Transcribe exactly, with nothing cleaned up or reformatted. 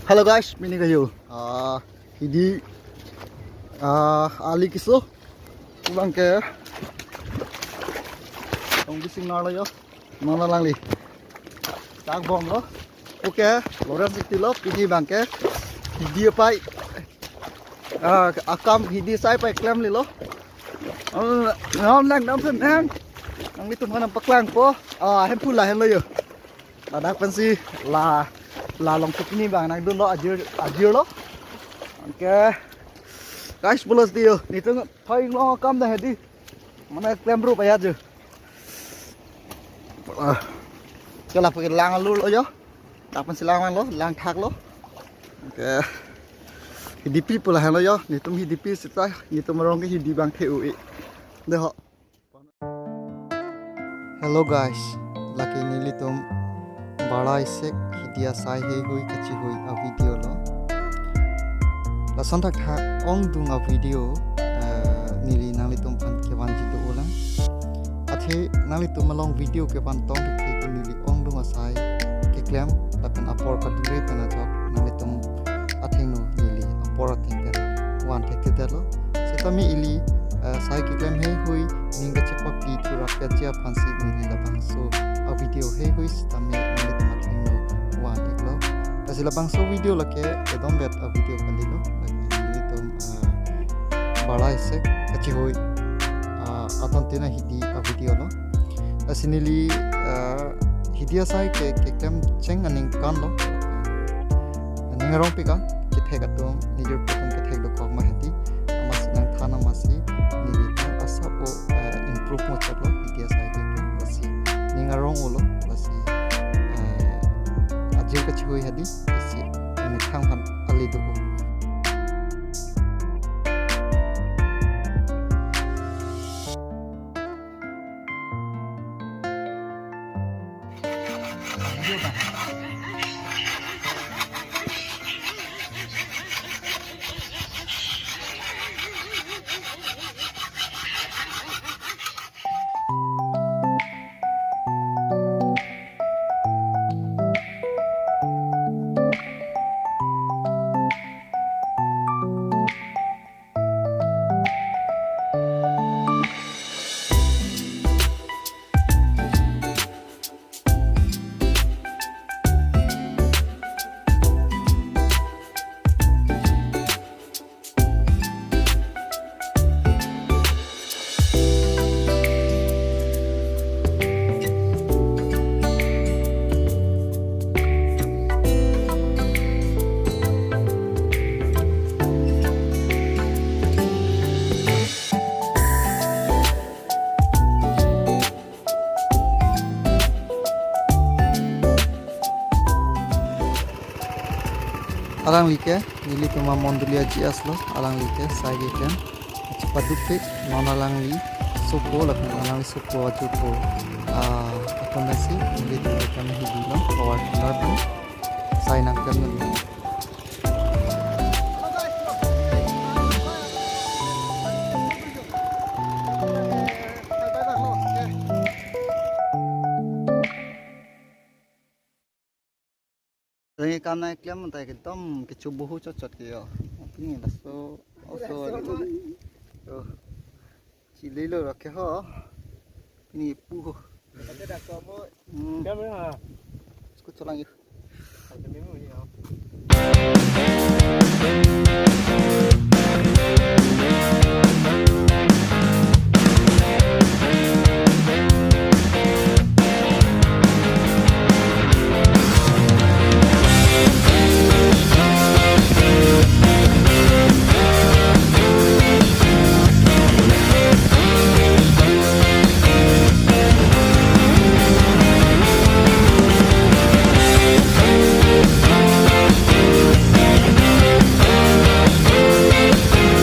Hello guys, pini kayo. Ah, hidi, ah, ali keso. Abang ke. Tong bising nalo yo. Mana lang li. Tak bom lo. Okay, Lawrence Ekti lo, pini abang ke. Hidi apai. Ah, akam hidi asai pai klemlo. Oh, nang nang nang nang. Nanglitum aphan nangpaklangpo. Ah, Hemphu lahenlo yo. Ladak pensi la, la along ke pini abang nangdunlo, ajir, ajirlo. Okay. Guys, pulos diyo. Netum thoi inglong akam dak hedi. Mane klem ru paya jo. Ah. Ke lapu ke lang alurlo yo. Lapen si lang lo, lang thaklo. Okay. Hidipi pu lahenlo yo. Netum hidipi seta, netum arong ke hidi abang the-ui. Deho. Hello guys, lake nelitum Bara Isek hidi asai heihui kachihui a-video lo. Lason thakthak ongdung a-video, eh, neli nanglitum aphan kevanji do-olang. Athe nanglitum along video kevan tong thekthe ke neli ongdung asai keklem lapen apor kadure pen ajok nanglitum athengno neli apor ateng pen van thekthedetlo. Setame ili, eh, asai keklem heihui ning kachepapi thurap kaji aphansi neli labangso a-video heihui setame nanglitum athengno van theklo. Lasi labangso video lake kedombet a-video kalilo. Lake nelitum, eh, Bara Isek kachihui, eh, aton tina hidi a-video lo. Lasi neli, eh, hidi asai ke, keklem cheng aningkan lo. Ning arong pika, kethek atum, nijor atum kethek dokok ma hedi. Amatsi nangthan amatsi, neli ta asap o, eh, improve mo chak lo, hidi asai keklem, lasi. Ning arong olo, lasi. Eh, ajir kachihui hedi, lasi. Ini thang han ali do. Alangli ke, nelitum amondoli a-G S lo, alangli ke, sai keklem, kachepaduk pik, non alangli, sopo, lapen alangli sopo, ajopo, ah, atum nasi, nelitum keklem hidi lo, power tiller pen, sai nangklem neli. Reng kam nangklem tai kedom kecho bohu chot chot ke yo. Pini laso oso. Oh. Chililo rak ke ho. Pini pu ho. Hmm. Kam ha. Isko cholang yo.